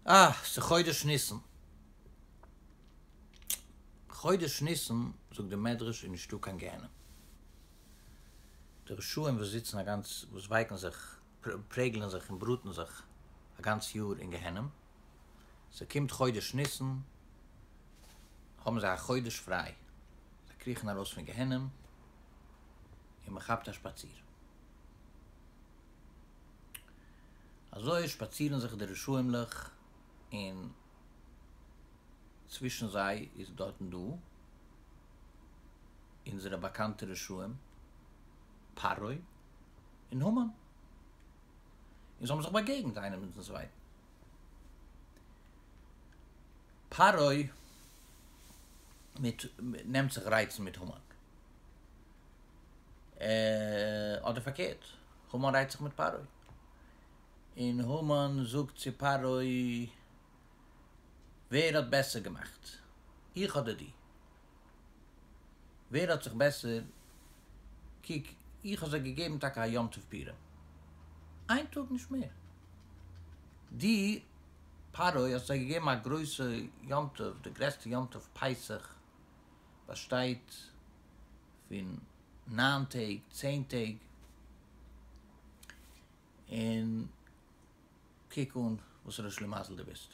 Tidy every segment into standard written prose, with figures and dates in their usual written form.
אה, ס'חודש ניסן. חודש ניסן, זאגט די מדרש, איז נישטא קיין גיהנום. די רשעים וואס זיצן א גאנץ, וואס ווייקן זיך, פרעגלען זיך און בראטן זיך א גאנץ יאר אין גיהנום, ס'קומט חודש ניסן, האבן זיי א חודש פריי, זיי קריכן ארויס פון גיהנום, און מ'כאפט א שפאציר. אזוי שפאצירן זיך די רשעים'לעך און צווישן זיי איז דארטן דא אונזערע באקאנטע רשעים פרעה און המן, און זיי האבן זיך באגעגנט איינער מיטן צווייטן. פרעה מיט נעמט זיך רייצן מיט המן, אדער פארקערט, המן רייצט זיך מיט פרעה, און המן זאגט צו פרעה, ווער האט בעסער געמאכט, איך אדער דו? ווער האט זיך בעסער, קוק, איך האב זיי געגעבן טאקע א יום טוב פורים, איין טאג נישט מער, דו פרעה האסט זיי געגעבן א גרויסע יום טוב, די גרעסטע יום טוב פסח באשטייט פון ניין טעג, צען טעג, און קוק אן וואסערע שלימזל דו ביסט.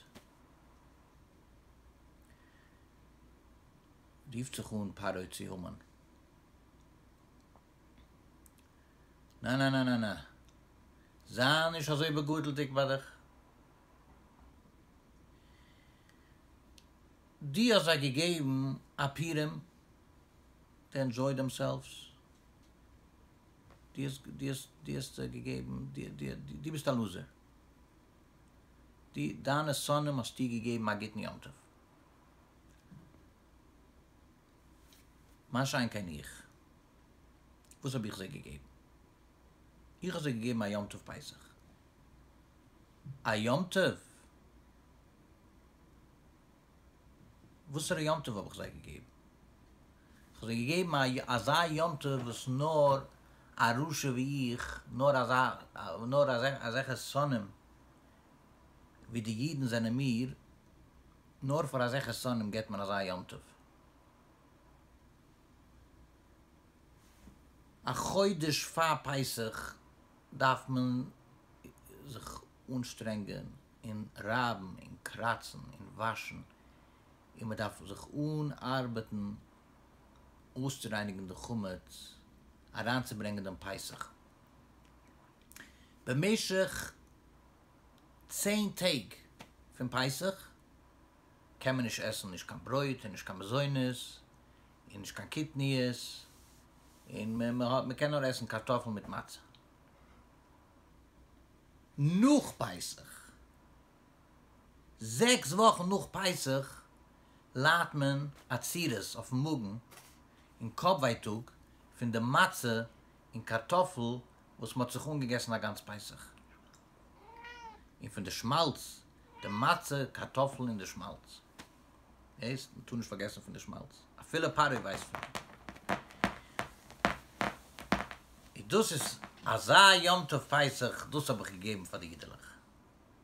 רופט זיך אן פרעה צו המן, נא נא נא נא נא, זיי נישט אזוי בגדול'דיג ביי דיך, דו האסט זיי געגעבן א פורים טו ענדזשוי דעמסעלווס, דו האסט דו האסט דו האסט זיי געגעבן, דו דו דו ביסט א לוזער, דו דיינע שונאים האסטו געגעבן א גוטן יום טוב, מה שאין כן איך, וואס האב איך זיי געגעבן? איך האב זיי געגעבן א יום טוב פסח, א יום טוב? וואסערע יום טוב האב איך זיי געגעבן? איך האב זיי געגעבן אזא יום טוב וואס נאר א רשע ווי איך, נאר אזא, נאר אזעלכע שונאים ווי די אידן זענען מיר, נאר פאר אזעלכע שונאים געבט מען אזא יום טוב. א חודש פאר פסח דארף מען זיך אנשטרענגען און רייבן און קראצן און וואשן, און מען דארף זיך אנארבעטן אויסצורייניגן די חמץ, אריינצוברענגען דעם פסח. במשך צען טעג פון פסח קען מען נישט עסן נישט קיין ברויט און נישט קיין מזונות און נישט קיין קטניות, און מען קען נאר עסן קארטאפל מיט מצה. נאך פסח, זעקס וואכן נאך פסח, ליידט מען עצירות אויפן מאגן און קאפ ווייטאג פון די מצה און קארטאפל וואס מ'האט זיך אנגעגעסן א גאנץ פסח, און פון די שמאלץ, די מצה, קארטאפל און די שמאלץ. הערסט? מ'טאר נישט פארגעסן פון די שמאלץ. אפילו פרעה ווייסט פון דעם. און דאס איז אזא יום טוב פסח, דאס האב איך געגעבן פאר די אידעלעך.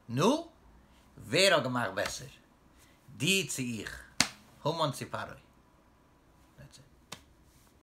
נו? ווער האט געמאכט בעסער? דו צו איך? המן צו פרעה?